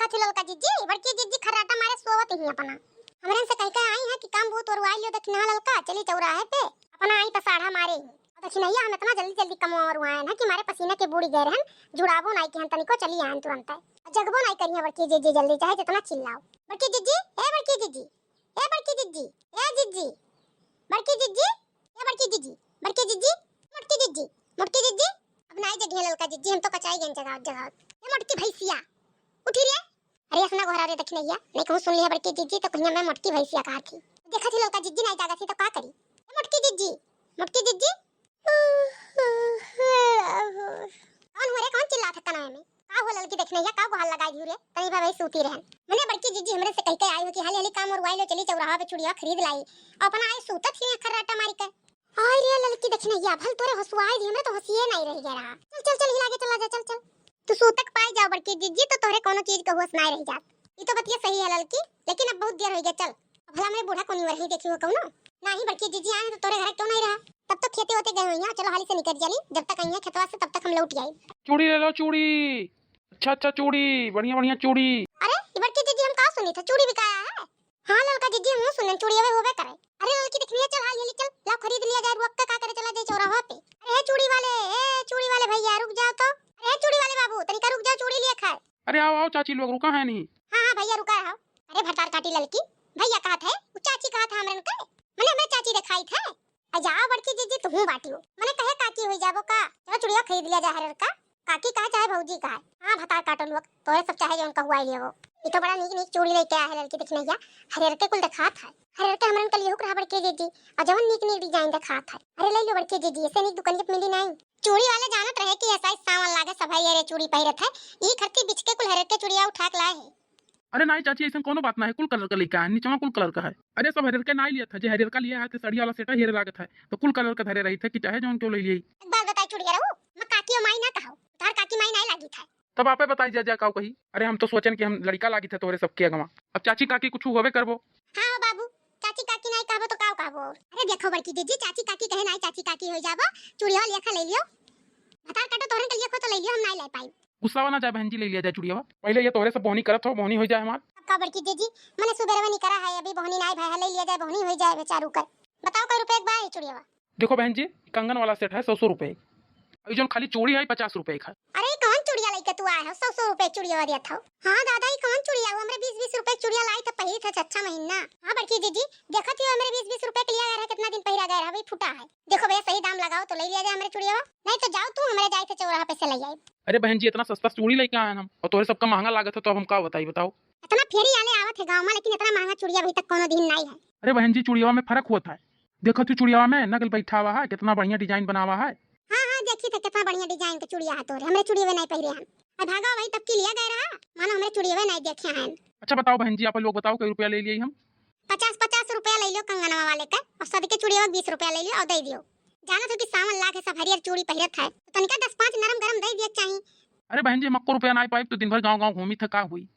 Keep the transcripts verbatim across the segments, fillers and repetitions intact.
कथी ललका जिज्जी, बड़की जिज्जी खर्राटा मारे सोवत ही अपना। हमरन से कहि के आई है कि काम बहुत ओरुआई लियो दखिनहा ललका, चली चौराहे पे, अपना आई पसाढ़ा मारे ही। दखिनहिया हम इतना जल्दी जल्दी कमवा ओरुआए ना कि मारे पसीना के बूड़ी गए रहन, जुड़ाबो नाई किहन तनिको, चली आयन तुरंत। जगबो नाई करिहन बड़की जिज्जी जल्दी, चाहे जितना चिल्लाओ। बड़की जिज्जी, ए बड़की जिज्जी, ए बड़की जिज्जी, ए जिज्जी, बड़की जिज्जी, ए बड़की जिज्जी, बड़की जिज्जी, मोटकी जिज्जी, मोटकी जिज्जी। अब नाई जगिहन ललका जिज्जी, हम तो कचाई गए जगावत जगावत। ए मोटकी भैंसिया, उठी रे। अरे असना गोहरा रे दखिनहिया, नहीं कहूँ सुन लिया बड़की जिज्जी तो कहिया मैं मोटकी भैंसिया कहा थी। देखा थी ललका जिज्जी नाई जागा थी तो का करी? ए मोटकी जिज्जी, मोटकी जिज्जी। कौन हो रे, कौन चिल्लात है कनवे में? का हो ललकी दखिनहिया, का गोहार लगाई दिहू रे? तनी भा वही सूती रहन। मने बड़की जिज्जी हमरे से कहि के आई हो कि हाली हाली काम ओरुआई लो, चली चौराहा पे चूड़िया खरीद लाई। अपना आई सूतत ही खर्राटा मारी के। आई रे ललकी दखिनहिया, भल तोरे हंसुआई दी, हमरे तो हंसिए नाई रहि गया रहा। चल, चल, चल, हिला के चला जा, चल, चल। तू सूतक पाई जाओ बड़की जिज्जी, तो तोहरे कौनो चीज के होश नाई रहि जात। ई तो बतिया सही है ललकी, लेकिन अब बहुत देर होइ गया, चल। अब भला हमरे बूढ़ा कोनी वरही देखी हो कौनो? नाही बड़की जिज्जी, आए तो तोरे घर क्यों नाई रहा? तब तो खेते होते गए होइहैं, चलो हाली से निकल जाली, जब तक आई है खेतवा से तब तक हम लौट आई। चूड़ी ले लो, चूड़ी। अच्छा, अच्छा, चूड़ी, बढ़िया, बढ़िया चूड़ी। अरे, ई बड़की जिज्जी हम का सुनी था, चूड़ी बिकाया है? हाँ ललका जिज्जी, हमहू सुनेन चूड़ियवे होबे करे। अरे ललकी दखिनहिया, चल हाली हाली चल, लाओ खरीद लिया जाए, रुक के का करे चला जाए चौराहा पे। अरे हे चूड़ी वाले, ए चूड़ी वाले भैया रुक जाओ तो। अरे हे चूड़ी वाले बाबू, तनिका रुक जाओ, चूड़ी लिए खाए। अरे आओ, आओ चाची लोग, रुका है नहीं। हाँ, हाँ भैया रुका है। अरे भतार काटी ललकी, भैया कहा थे, वो चाची कहा था हमरन के, मने हमें चाची दिखाई थे। आ जाओ बड़की जिज्जी, तुहूँ बाटियो। मने कहे काकी होई जाबो का? चलो चूड़िया खरीद लिया जाए हरेर का। काकी कहे चाहे भौजी कहे। हाँ, भतार काटो लोग, तोहरे सब चाहे जौन कहुआई लेवो। ई तो बड़ा नीक नीक चूड़ी लेके आए है ललकी दखिनहिया। हरेर के कुल देखात है। हरेर के हमरन के लियो रहा बड़की जिज्जी। और जवन नीक नीक design देखात है। अरे ले लो बड़की जिज्जी, ऐसे नीक दुकनिया पे मिली नाई। चूड़ी वाले जानत रहे कि ऐसा ही सावन लागे सब हरियर चूड़ी पहिरत है। ई खरती बिच के कुल हरेर के चूड़िया उठा के लाए है। अरे नाई चाची, ऐसन कौनो बात ना है, कुल colour का लेके आए, निचवा कुल colour का है। अरे सब हरियर के नाई लिया था, जे हरियर का लिया है, ते साड़ी वाला set है, हेरे लागत है, तो कुल colour का धरे रही थे कि चाहे जौन क्यों ले लिए। एक बात बताई चुड़िया रहू, मैं काकी और माई ना कहो, तार काकी माई नाई लागी था। तब आपे बताई जा, जा काऊ कही। अरे हम तो सोचन कि हम लड़का लागी थे तोरे सबके अगवा। अब चाची काकी कुछ होवे करबो। हाँ हो बाबू, चाची काकी नाई कहबो तो काऊ कहबो और। अरे देखो बड़की जिज्जी, चाची काकी कहे नाई चाची काकी हो जाबो, चुड़िया लेखा ले लियो। भतार काटो तोहरन के लिए खो तो ले लियो, हम नाई ले पाई। गुस्सावा ना जाए बहन जी, ले लिया जाए चुड़ियावा। पहले ये तोहरे सब बोहनी करत हो, बोहनी हो जाए हमार। अब का बड़की जिज्जी, मने सुबेरवे नहीं करा है, अभी बोहनी नाई भय है, ले लिया जाए, बोहनी हो जाए बेचारू कर। बताओ कै रुपये के बा ये चुड़ियावा? देखो बहन जी, कंगन वाला set है सौ सौ रुपये। और ये जौन खाली चूड़ी है पचास रुपये का। अरे कौन चुड़िया लेके तू आए हो, सौ सौ रुपये चुड़िया दिया था? हाँ दादा, ये कौन चुड़िया हो? हमरे बीस बीस रुपये चुड़िया लाई था, पहिरी था छठ महीना। हाँ बड़की जिज्जी, देखत ही हो हमरे बीस बीस रुपये के लिया गया है, कितना दिन पहिरा गया है, वही फूटा है। देखो भैया, सही दाम लगाओ तो ले लिया जाए हमरे चुड़िया, नहीं तो जाओ तू, हमरे जाए थे चौराहा पे से ले आई। अरे बहन जी, इतना सस्ता चूड़ी लेके आए हैं हम, और तोरे सबका महंगा लागत है, तो अब हम का बताई, बताओ। इतना फेरी वाले आवत है गाँव में, लेकिन इतना महंगा चुड़िया अभी तक कोनो दिन नहीं है। अरे बहन जी, चुड़िया में फर्क होता है। देखो तू चुड़िया में नगल बैठावा है, कितना बढ़िया design बनावा है। हाँ, हाँ, देखी थे कितना बढ़िया design के चुड़िया है तोरे, हमरे चुड़िया नहीं पहिरे हैं। अब भागा वही तब की लिया गया रहा, मानो हमरे चुड़िया नहीं देखे हैं। अच्छा बताओ बहन जी, आप लोग बताओ, कै रुपया ले लिए हम? पचास पचास रुपया ले लियो कंगनवा वाले का, और सद के चुड़िया बीस रुपया ले लियो और दे दियो। जानत हो कि सावन लाग है, सब हरियर चूड़ी पहिरत है, तो तनिका दस पाँच नरम गरम दे दिया चाहिए। अरे बहन जी, हम अक्को रुपया ना पाइब तो दिन भर गाँव गाँव घूमी थे, का हुई?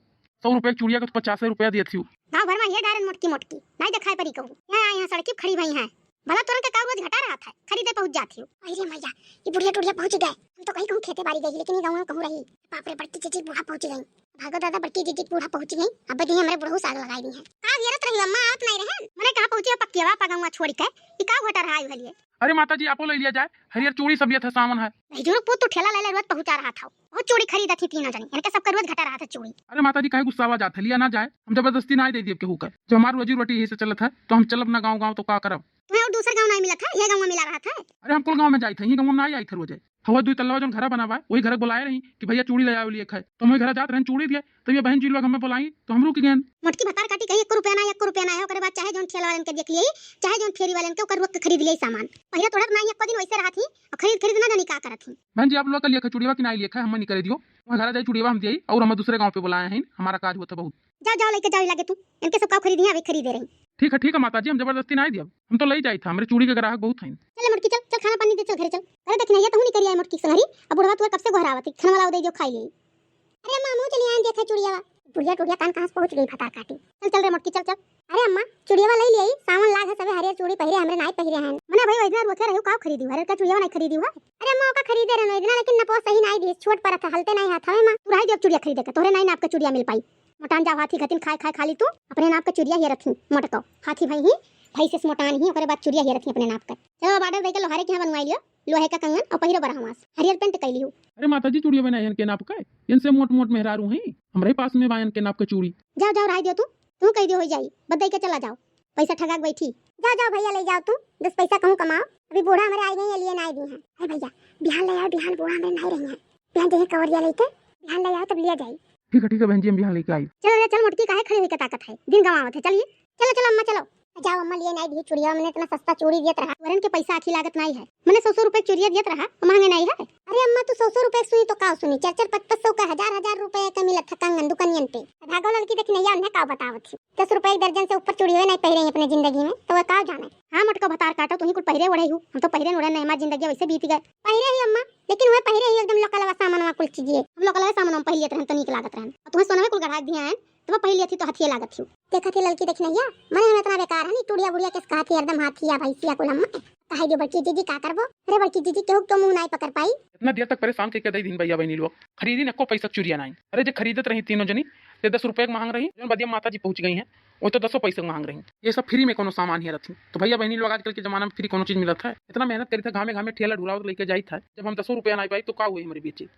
सौ रुपया के चुड़िया के तो पचास रुपया दिए थी। गाँव भर में ये डारन मोटकी मोटकी, नहीं दिखाई पड़ी कहूँ। यहाँ, यहाँ सड़की खड़ी भई हैं, भला तुरंत का रोज घटा रहा था, खरीदे पहुँच जाती हो। अरे मैया, ये बुढ़िया टुढ़िया पहुँच गए। हम तो कहीं कहूँ खेते बाड़ी गई, लेकिन ये गाँव में कहूँ रही। बाप रे, बड़की जिज्जी बूढ़ा पहुँच गई। भागो दादा, बड़की जिज्जी बूढ़ा पहुँच गई। अब दी हमरे बुढ़ऊ साग लगाई दी है। का घेरत रही अम्मा, आवत नहीं रहन? मने कहाँ पहुँची हो पक्किया बापा गौवा छोड़ के? ई का घटा रहा है भलिए? अरे माता जी, आपो ले लिया जाए, हरियर चूड़ी सब ये था सावन है। भाई जुनुक पूत तू ठेला ले ले रोज पहुँचा रहा था। बहुत चूड़ी खरीदत ही तीनों जनी, इनके सबके रोज घटा रहा था चूड़ी। अरे माता जी, काहे गुस्सावा जात है, लिया ना जाए, हम जबरदस्ती ना दे दिए केहू का। जब हमार रोजी रोटी यही से चलत है, तो हम चलब ना गाँव गाँव तो का करब? तुम्हें और दूसर गाँव नहीं मिला था, ये गाँव में मिला रहा था। अरे हम कुल गाँव में जाई थे, ये गाँव में ना आई थे रोजे। हवा दुई तल्ला जौन घरा बनावा है, वही घर बुलाए रही कि भैया चूड़ी ले आओ लिए खाए, तो हम वही घर जात रहन चूड़ी दिए, तब ये बहन जी लोग हमें बुलाई तो हम रुक गए। मोटकी भतार काटी कहीं एक रुपया ना, एक रुपया ना है, ओकरे बाद चाहे जौन ठेला वालन के देख लिए, चाहे जौन फेरी वालन के, ओकर रोक के खरीद लिए सामान। पहिरा तोड़त ना एक दिन वैसे रहत ही, और खरीद खरीद ना जानी का करत ही। बहन जी, आप लोग का लिए खाए चूड़िया कि ना लिए खाए, हमें नहीं करे दियो, वहाँ घर जाए चूड़िया हम दिए, और हम दूसरे गाँव पे बुलाए हैं, हमारा काज हुआ था बहुत। जाओ, जाओ, लेके जाओ, लगे तू। इनके सब का खरीदी है, अभी खरीदे रही। ठीक है, ठीक है माता जी, हम जबरदस्ती ना दियब, हम तो ले जाई था, हमरे चूड़ी के ग्राहक बहुत हैं। चल मोटकी, चल, चल, खाना पानी दे, चल घरे चल। अरे देखी ना, ये तो नहीं करिया है मोटकी संगरी, अब बुढ़वा तू कब से गोहरावत है, खाना वाला दे दियो, खाई ले। अरे अम्मा, हमहू चली आए, देखा चुड़ियावा। बुढ़िया टुढ़िया कान कहाँ से पहुँच गई भतार काटी। चल, चल रे मोटकी, चल, चल। अरे अम्मा, चुड़ियावा ले लिया, सावन लाग है, सबे हरियर चूड़ी पहिरे, हमरे नाई पहिरे हैं। मने भाई, इतना रोके रहो, का खरीदी, हरियर का चुड़ियावा नहीं खरीदी हुआ। अरे अम्मा, ओका खरीदे रहनो इतना, लेकिन नपो सही नाई दिए, छोट परत है, हलते नाई हाथवे मा। तू रही दियो चुड़िया खरीदे के, तोहरे नाई नाप के चुड़िया मिल पाई। मोटान जाओ हाथी घतिन, खाए खाए खाली तू। अपने नाप का चुरिया हेरत ही मोटको, हाथी भई ही, भई से मोटान ही, ओकरे बाद चुरिया हेरत ही अपने नाप का। चलो अब order देके लोहारे के यहाँ बनवाई लियो, लोहे का कंगन और पहिरो बरहा मास, हरियर पेंट कैली हूँ। अरे माता जी, चूड़िया बनाए इनके नाप का, इनसे मोट मोट मेहरारू हैं, हमरे पास में बा इनके नाप का चूड़ी। जाओ जाओ, राय दियो तू, तू कह दियो हो जाई, बदई के चला जाओ, पैसा ठगाक बैठी। जाओ जाओ भैया, ले जाओ तू, दस पैसा कहूँ कमाओ, अभी बूढ़ा हमरे आई गई है, लिए नाई दी हैं। अरे भैया, बिहान ले आओ, बिहान बूढ़ा हमरे नाई रही हैं, बिहान जइहे कवरिया लेके, बिहान ले आओ तब लिया जाई। ठीक है, ठीक है बहन जी, हम बिहान लेके आई। चलो रे, चल मोटकी, काहे खड़ी होइके ताकत है, दिन गंवावत है, चलिए। चलो चलो अम्मा, चलो। जाओ अम्मा, लिए नाई दी चूड़िया, मने इतना सस्ता चूड़ी दियत रहा, वरन के पैसा आखी लागत नाई है, मने सौ सौ रुपए के चूड़िया दियत रहा, महंगे नाई है। अरे अम्मा, तू सौ सौ रुपए के सुनी तो का सुनी, चार चार पाँच पाँच सौ का, हजार हजार रुपए का मिलत है कंगन दुकनियन पे। भागो ललकी देखी नैया, उन्हें का बतावत ही, दस रुपए एक दर्जन से ऊपर चूड़ी हुए नाई पहिरे अपने जिंदगी में, तो वह का जाने। हाँ मोटको भतार काटो, तू ही कुल पहिरे ओढ़े हूँ, हम तो पहिरे ओढ़े नहीं, हमारी जिंदगी वैसे बीत गए। पहिरे ही अम्मा, लेकिन वह पहिरे ही एकदम लोकलवा सामानवा कुल चीजिए, हम लोकलवा सामानवा पहिलियत रहन तो नीक लागत रहन, और तुम्हें सोनवे कुल गढ़ा दिया है, तो वह पहिलियत ही तो हथिये लागत ही। देखत ही ललकी देखी नैया, मने हम इतना बेकार है नी, टूड़िया बुढ़िया केस कहत ही हरदम हाथिया भैंसिया कुल हम। कहे दियो बड़की जीजी का करबो? अरे बड़की जीजी केहू के मुंह नाई पकड़ पाई। इतना देर तक परेशान करके दे दिन भैया बहनी लोग, खरीदी नको पैसा चुरिया नाई। अरे जे खरीदत रही तीनों जनी, ते दस रुपए के मांग रही, जौन बदिया माता जी पहुंच गई हैं, वो तो दसों पैसे के मांग रही। ये सब फ्री में कोनो सामान ही रहती। तो भैया बहनी लोग, आजकल के जमाना में फ्री कोनो चीज मिलत है? इतना मेहनत करी था, घामे घामे ठेला ढुलावत लेके जाई था, जब हम दसों रुपया नाई पाई तो का हुई हमारे बेचे?